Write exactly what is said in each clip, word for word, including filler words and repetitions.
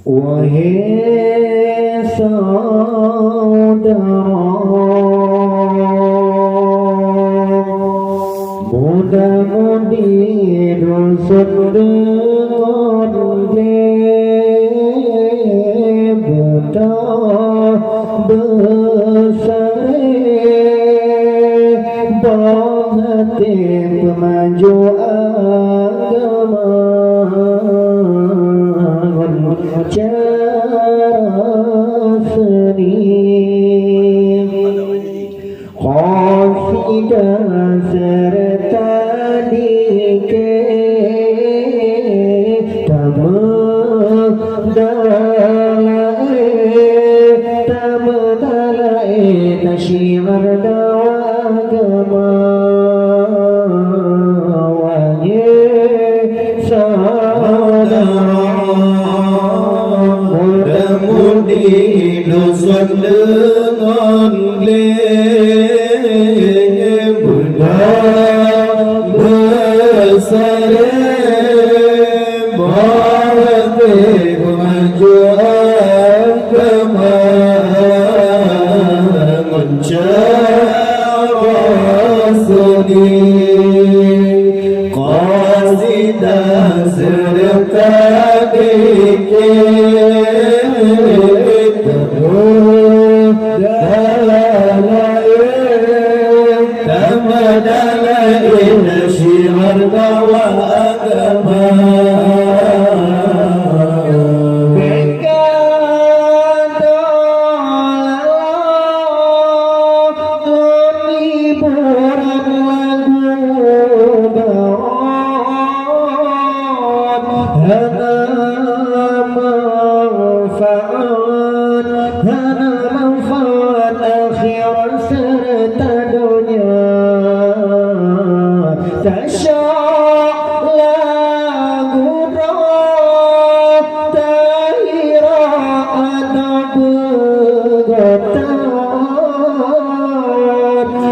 Wahai saudara, muda-mudi dusun deungon glé, beutôi beusaré bak até peumaju agama ngon cara seuni. Qasidah seureuta dikée, tameudalaé, tameudalaé, tasyiar dakwah agama. Wahai saudara, muda-mudi dusun deungon glé, beutôi beusaré bak até peumaju agama ngon cara seuni. Qasidah seureuta dikée, tameudalaé, tameudalaé, tasyiar dakwah agama. Hiburan lagu barat, hana manfaat, hana manfaat akhirat seureuta donya. Tasyok lagu droe, tahira ateueh peugöt that.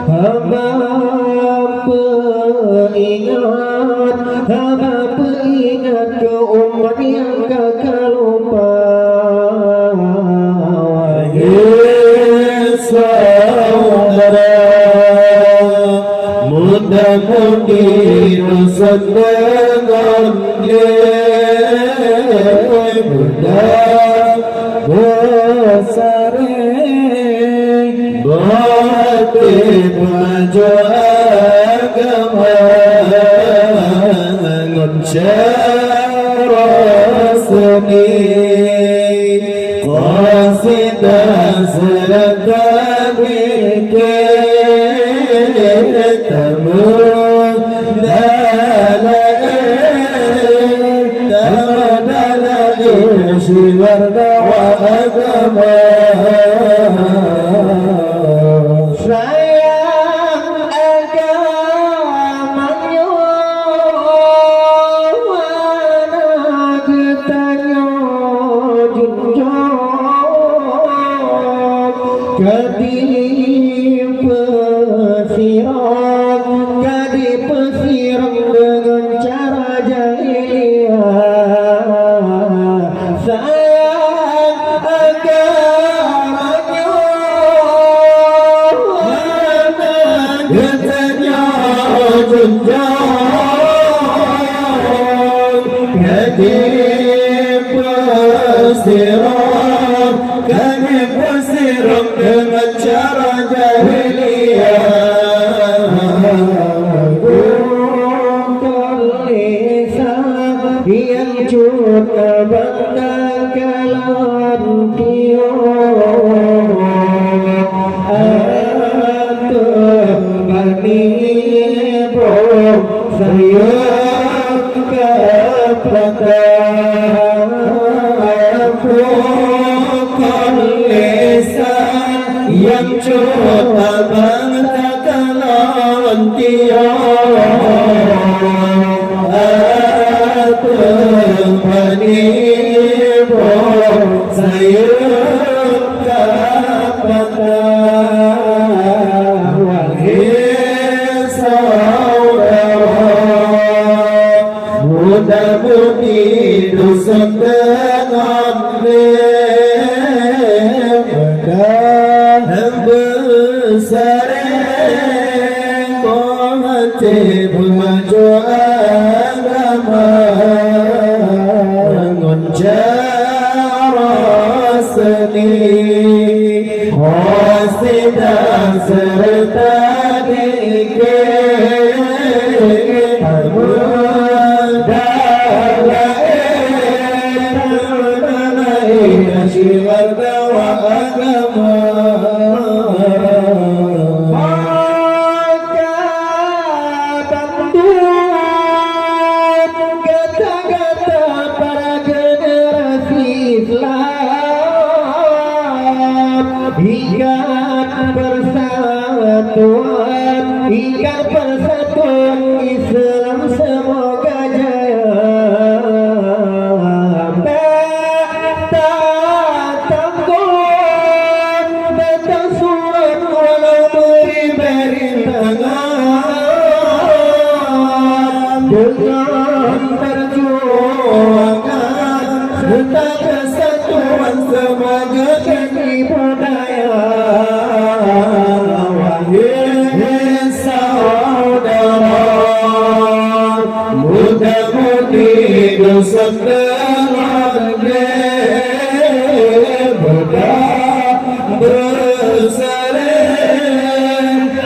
Haba peuingat, haba peuingat keu umat nyang ka ka lupa. Wahai saudara, muda-mudi dusun deungon glé, beutôi beusaré bak até peumaju agama ngon cara seuni. Qasidah seureuta dikée, tameudalaé, tameudalaé, tasyiar dakwah agama. Sayang agama nyoe, hana geutanyoe junjong. Ka dipeusiram, ka dipeusiram deungon cara jahiliyah. Sayang agama nyoe, hana geutanyoe junjong. Ka dipeusiram, ka dipeusiram deungon cara jahiliyah. Bukan lisan nyang cut abang takalon piôh. Ateueh bani boh sayeuem ka patah. Bukon lisan nyang cut abang takalon piôh. Ateueh bani boh sayeuem ka patah. Wahai saudara, muda-mudi dusun deungon Beusaré boh até peumajoh agama ngon cara seuni, qasidah seureuta zikir. Syiar dakwah agama. Maka bantuan gata-gata para generasi Islam, ikat persatuan, ikat persatuan Islam semoga jaya. Tatakot, tatasurat walau beri-beri tangan. Dengan perjuangan serta kesatuan semoga jadi budaya. Wahai saudara, muda-mudi dosa telah beudang beusaré,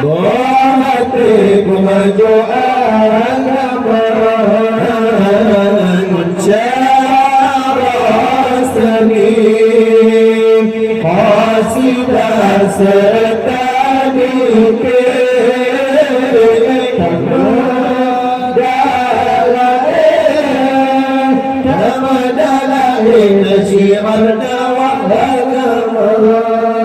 boh até peumajoh agama ngon cara seuni, qasidah seureuta zikir. Tamada lahé, tamada lahé syiar dakwah agama.